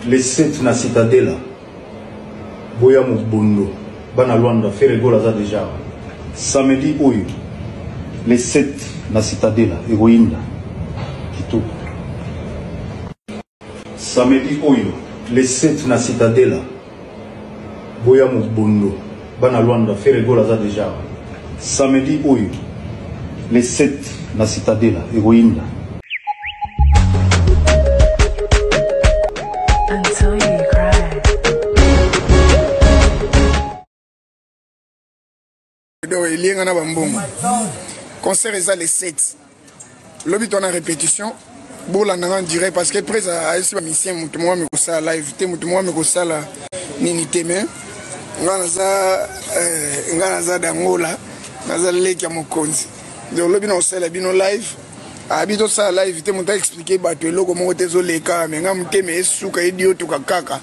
Le 7 na Citadela boya mobondo bana Luanda Ferre Gola aza dejà awa samedi oyo le 7 na Citadela ekoyinda kitoko samedi oyo le 7 na Citadela boya mobondo bana Luanda Ferre Gola aza dejà awa samedi oyo le 7 na Citadela ekoyinda. Until you cry. Donc elie nga na bambongo. Concert eza le 7. Lobi to na répétition. Bolanda nga en direct parce que près ayesi ba musicien moto moko amekosala live te moto moko amekosala nini te mais nga naza eh, nga naza dangola naza leki ya mokonzi donc lobi na kosala bino live abi tosala live te moto aexplike bato eloko moko te ezoleka me nga motema esuka ediotuka kaka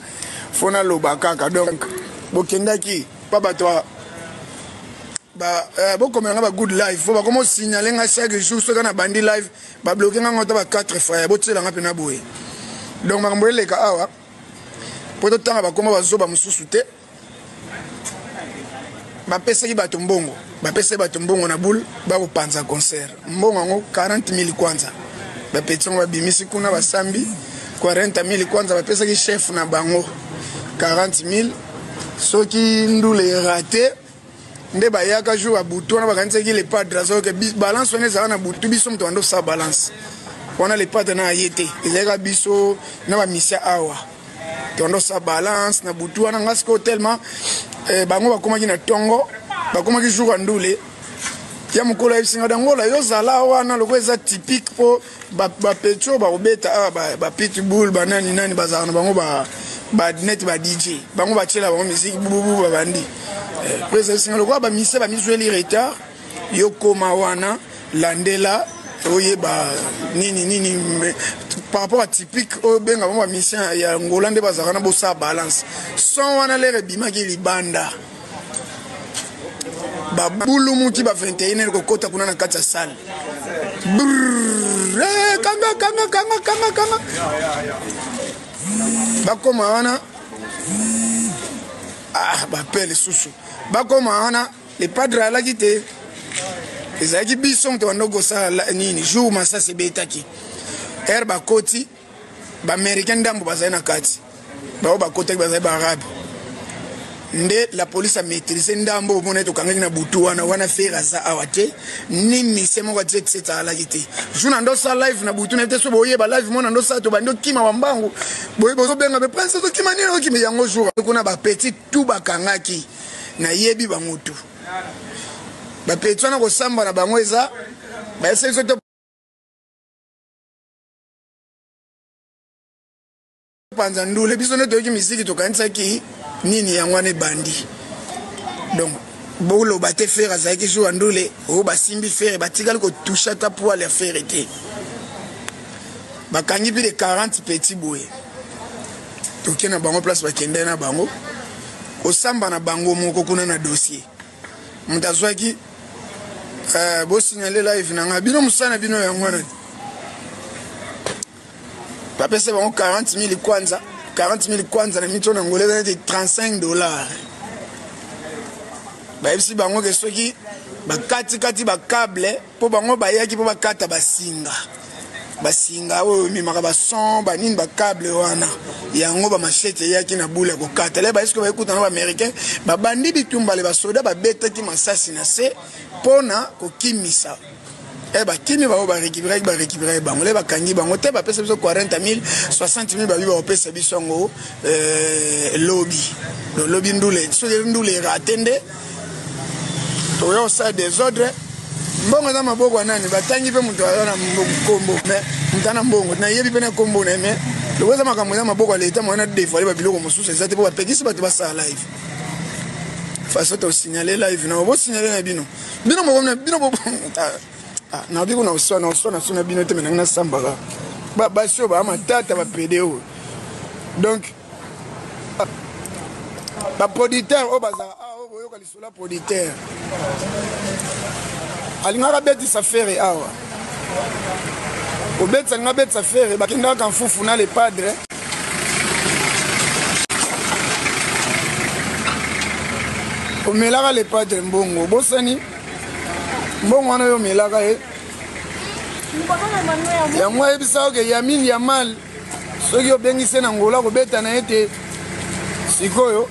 fo naloba kaka donc bokendaki pa bato ba eh, bokomela nga ba good live fo bakoma osignale nga chaque jour soki na bandi live babloke nga ngo ata ba 4 fois botiela nga mpena boye donc makambo eleka awa mpo totanga bakoma bazoba mosusu te bapesaki bato mbongo bapesaki bato mbongo na boule bakopanza concert mbongo yango 40 000 kwanza bapeti yango babimisi kuna basambi 40 000 kwanza bapesaki chef na bango 40 000 soki ndule erate nde bayaka jour ya butu wana bakanisaki le padre azoke balance wana ezalaka na butu biso moto bando osala balance wana le padre na aye te ezalaka biso na bamisia awa tondo osala balance na butu wana nga sikoyo tellement eh, bango bakomaki na tongo bakomaki jour ya ndule ya mokolo ayebisi nga dangola yo zala wana lokola eza typique mpo bapetro ba bakobeta awa bapitbull ba banani nani bazalaka na bango ba neti ba dj bango batiela bango miziki bububu babandi eh, po ezalisi nga lokola bamise bamizweli retard yo koma wana landela oyeba nini nini par rapport à typique oyo benga bango bamisien ya angola nde bazalaka na bosala balance son wana lere ebimaki libanda babulumuki ba 21 heure kokota kuna na kati ya salle eh, kanga kanga kanga kanga kanga bakoma wana ah bape lisusu bakoma wana le padre alaki te ezalaki biso moto bando kosala nini jour masasi ebetaki ere bakoti Ba-Americain ndambo bazali na kati, baoyo bakotaki bazali ba-Arabe. Nde la police a maîtrise ndambo, bomona ete tokangaki na butu wana wana, Ferre aza awa te, ni mise moko ya jet set azalaki te. Jour na ndosala live na butu na te, so boyeba live mona ndosala, tobandi okima ba mbangu, boye bozobenga be prince ozokima nini, okima yango jour kuna ba petit tout bakangaki, nayebi bango tout ba petit wana kosamba na bango eza bayebisa biso te panza ndule biso nde toyoki miziki tokanisaki nini yango wana ebandi donc boloba te fere azalaki jour ya ndule oyo basimbi fere batikali kotouche ata poile ya fere te bakangi plus de 40 petit boye toke na bango place bakendai na bango kosamba na bango moko kuna na dossier moto azwaki eh, bosignale live na ngai bino mosala na bino yango wana bapesa bango 40 000 kwanza 40 000 kwanza na mito na ngola eza neti 35 dollars bayebisi bango ke soki bakatikati bakable mpo bango bayaki mpo bakata basinga basinga oyo ememaka bason banini bakable wana yango bamashete eyaki na bule ya kokata le bayeski bayekuta na baaméricain babandi bitumba le basoda babetaki masasi na se mpo na kokimisa e bakimi bango barekiperaki barekiperaki bango le bakangi bango te bapesa biso 40 000 60 000 babi bakopesa biso yango eh, lobi lobi ndule soki ndule erate nde toya kosala desordre mbongo eza maboko ya nani batangi mpe moto aza na nkombo me moto ana mbongo nayebi mpe na nkombo na ye me loko eza makambo eza maboko ya leta mwana devoile babiloko mosusu eza te mpo bapekisi bato basala live façon tosignale live na bosignale na bino bino moko na bino ah, ah, nabi kuna oswana oswana suna bino te me nangi nasambaka basi oyo baa matata bapede oyo donc ba producteur oyo bazala awa oyo boyoka lisolo ya producteur alingaka abetisa fere awa kobetisa alinga abetisa fere bakendaka mfufu na le padre. Omelaka le padre mbongo, obosani mbongo wana yo omelaka ye. Yango ayebisaka ke Yamin Yamal soki obengisi ye na Angola kobeta na ye te. Sikoyo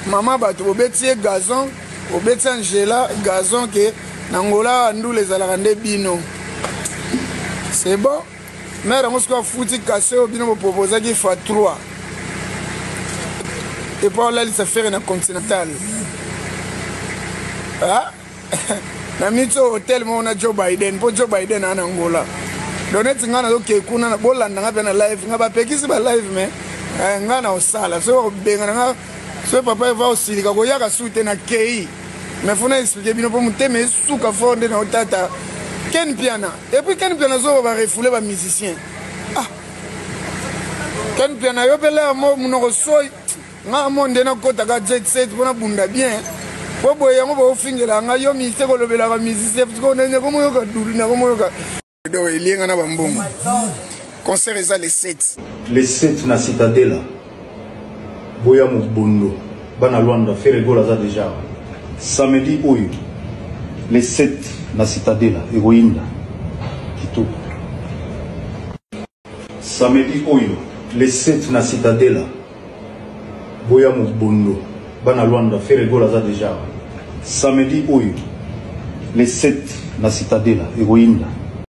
mama bato bobeti ye gazon, obeti Angela gazon ke na Angola ndula ezalaka nde bino. C'est bon. Mère yango sikoyo afuti kase oyo bino boproposaki fois 3 epo olalisa Ferre na Continental. Ah? Na miti oyo hotel moko na Joe Biden, mpo Joe Biden aa na Angola. Donc neti ngai nazokee kuna, bolanda ngai mpe na live, ngai bapekisi ba live mais eh, ngai na osala soki bakobengana ngai, soki papa eva osilika koyaka su te na kei. Mais fona expliquer bino mpo motema esuka fort nde na otata Ken Mpiana. Et puis Ken Mpiana zoba ba refouler ba musiciens. Ah. Ken Mpiana yo pe lea mo munoko soyi. Nga mo nde nakota ka jet set pona bunda bien. Po boye yango ba ofingela nga yo musicien kolobela ba musicien parce que na komoyoka dulu na komoyoka. Donc elienga na ba mbongo. Concert eza le 7. Le 7 na Citadela. Boya mobondo bana Luanda Ferre Gola aza dejà samedi oyo le 7 na Citadela ekoyinda kitoko. Samedi oyo le 7 na Citadela boya mobondo bana Luanda Ferre Gola aza dejà samedi oyo le 7 na Citadela ekoyinda.